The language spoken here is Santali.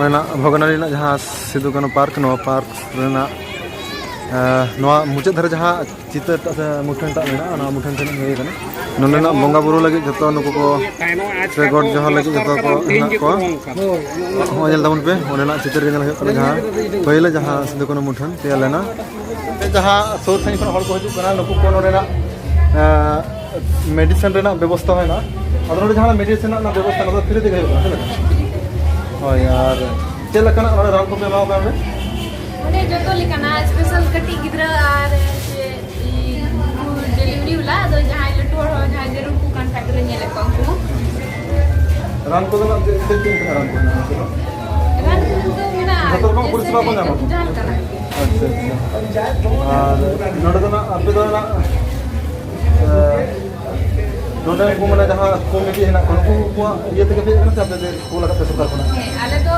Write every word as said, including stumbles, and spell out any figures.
ᱢᱮᱱᱟᱜ ᱵᱷᱚᱜᱽᱱᱟᱰᱤ ᱨᱮᱱᱟᱜ ᱡᱟᱦᱟᱸ ᱥᱤᱫᱩ ᱠᱟᱹᱱᱦᱩ ᱯᱟᱨᱠ, ᱱᱚᱣᱟ ᱯᱟᱨᱠ ᱨᱮᱱᱟᱜ, ᱮᱸ, ᱱᱚᱣᱟ ᱢᱩᱪᱟᱹᱫ ᱫᱷᱟᱨᱮ ᱡᱟᱦᱟᱸ ᱪᱤᱛᱟᱹᱨ ᱴᱟᱜ ᱥᱮ ᱢᱩᱴᱷᱟᱹᱱ ᱴᱟᱜ ᱢᱮᱱᱟᱜᱼᱟ, ᱚᱱᱟ ᱢᱩᱴᱷᱟᱹᱱ ᱴᱷᱮᱱ ᱦᱩᱭ ᱟᱠᱟᱱᱟ᱾ ᱱᱚᱸᱰᱮᱱᱟᱜ ᱵᱚᱸᱜᱟ ᱵᱩᱨᱩ ᱞᱟᱹᱜᱤᱫ ᱡᱚᱛᱚ ᱱᱩᱠᱩ ᱠᱚ, ᱥᱮ ᱜᱚᱰ ᱡᱚᱦᱟᱨ ᱞᱟᱹᱜᱤᱫ ᱡᱚᱛᱚ ᱠᱚ ᱦᱮᱱᱟᱜ ᱠᱚᱣᱟ᱾ ᱦᱚᱸᱜᱼᱚᱭ ᱧᱮᱞ ᱛᱟᱵᱚᱱ ᱯᱮ, ᱚᱸᱰᱮᱱᱟᱜ ᱪᱤᱛᱟᱹᱨ ᱜᱮ ᱧᱮᱞ ᱦᱩᱭᱩᱜ ᱠᱟᱱᱟ, ᱡᱟᱦᱟᱸ ᱯᱟᱹᱦᱤᱞ ᱡᱟᱦᱟᱸ ᱥᱤᱫᱩ ᱠᱟᱹᱱᱦᱩ ᱢᱩᱴᱷᱟᱹᱱ ᱛᱮᱭᱟᱨ ᱞᱮᱱᱟ᱾ ᱡᱟᱦᱟᱸ ᱥᱩᱨ ᱥᱟᱺᱜᱤᱧ ᱠᱷᱚᱱ ᱦᱚᱲ ᱠᱚ ᱦᱤᱡᱩᱜ ᱠᱟᱱᱟ, ᱱᱩᱠᱩ ᱠᱚ ᱱᱚᱸᱰᱮᱱᱟᱜ, ᱮᱸ, medicine ᱨᱮᱱᱟᱜ ᱵᱮᱵᱚᱥᱛᱷᱟ ᱦᱮᱱᱟᱜᱼᱟ᱾ ᱟᱫᱚ ᱱᱚᱸᱰᱮ ᱡᱟᱦᱟᱸ medicine ᱨᱮᱱᱟᱜ ᱵᱮᱵᱚᱥᱛᱷᱟ, ᱚᱱᱟ ᱫᱚ free ᱛᱮᱜᱮ ᱦᱩᱭᱩᱜ ᱠᱟᱱᱟ, ᱪᱮᱫ ᱞᱮᱠᱟ? ᱦᱳᱭ, ᱟᱨ ᱪᱮᱫ ᱞᱮᱠᱟᱱᱟᱜ ᱱᱚᱸᱰᱮ ᱨᱟᱱ ᱠᱚᱯᱮ ᱮᱢᱟ ᱠᱚ ᱠᱟᱱᱟ ᱱᱚᱸᱰᱮ? ᱚᱸᱰᱮ ᱡᱚᱛᱚ ᱞᱮᱠᱟᱱᱟᱜ, special ᱠᱟᱹᱴᱤᱡ ᱜᱤᱫᱽᱨᱟᱹ ᱟᱨ ᱪᱮᱫ, ᱩᱱᱠᱩ delivery ᱵᱟᱞᱟ, ᱟᱫᱚ ᱡᱟᱦᱟᱸᱭ ᱞᱟᱹᱴᱩ ᱦᱚᱲ ᱦᱚᱸ ᱡᱟᱦᱟᱸᱭ ᱡᱟᱹᱨᱩᱲ ᱠᱚ ᱠᱟᱱ ᱠᱷᱟᱡ ᱫᱚᱞᱮ ᱧᱮᱞᱮᱫ ᱠᱚᱣᱟ ᱩᱱᱠᱩ ᱦᱚᱸ᱾ ᱨᱟᱱ ᱠᱚᱫᱚ ᱱᱟᱜ ᱪᱮᱫ, ᱪᱮᱫ ᱪᱮᱫ ᱞᱮᱠᱟᱱᱟᱜ ᱨᱟᱱ ᱠᱚ ᱦᱮᱱᱟᱜᱼᱟ ᱱᱚᱛᱮ ᱫᱚ? ᱨᱟᱱ ᱠᱚᱫᱚ ᱡᱚᱛᱚ ᱨᱚᱠᱚᱢ ᱡᱮᱭᱥᱮ ᱯᱚᱨᱤᱥᱮᱵᱟ ᱠᱚ ᱠᱤ ᱧᱟᱢᱟ? ᱡᱟᱦᱟᱸ ᱞᱮᱠᱟᱱᱟᱜ ᱜᱮ᱾ ᱟᱪᱪᱷᱟ, ᱟᱪᱪᱷᱟ᱾ ᱟᱨ ᱱᱚᱰᱮ ᱫᱚ ᱱᱟᱜ ᱟᱯᱮ ᱫᱚ ᱱᱟᱜ, ᱮ, ᱱᱚᱰᱮ ᱩᱱᱠᱩ ᱢᱟᱱᱮ ᱡᱟᱦᱟᱸ ᱠᱚᱢᱤᱴᱤ ᱦᱮᱱᱟᱜ ᱠᱚᱣᱟ, ᱩᱱᱠᱩ ᱠᱚᱣᱟᱜ ᱤᱭᱟᱹ ᱛᱮᱜᱮ ᱯᱮ ᱦᱮᱡ ᱟᱠᱟᱱᱟ ᱥᱮ ᱟᱯᱮ ᱫᱚ ᱠᱩᱞ ᱟᱠᱟᱫ ᱯᱮ ᱥᱚᱨᱠᱟᱨ ᱠᱷᱚᱱᱟᱜ? ᱦᱮᱸ, ᱟᱞᱮ ᱫᱚ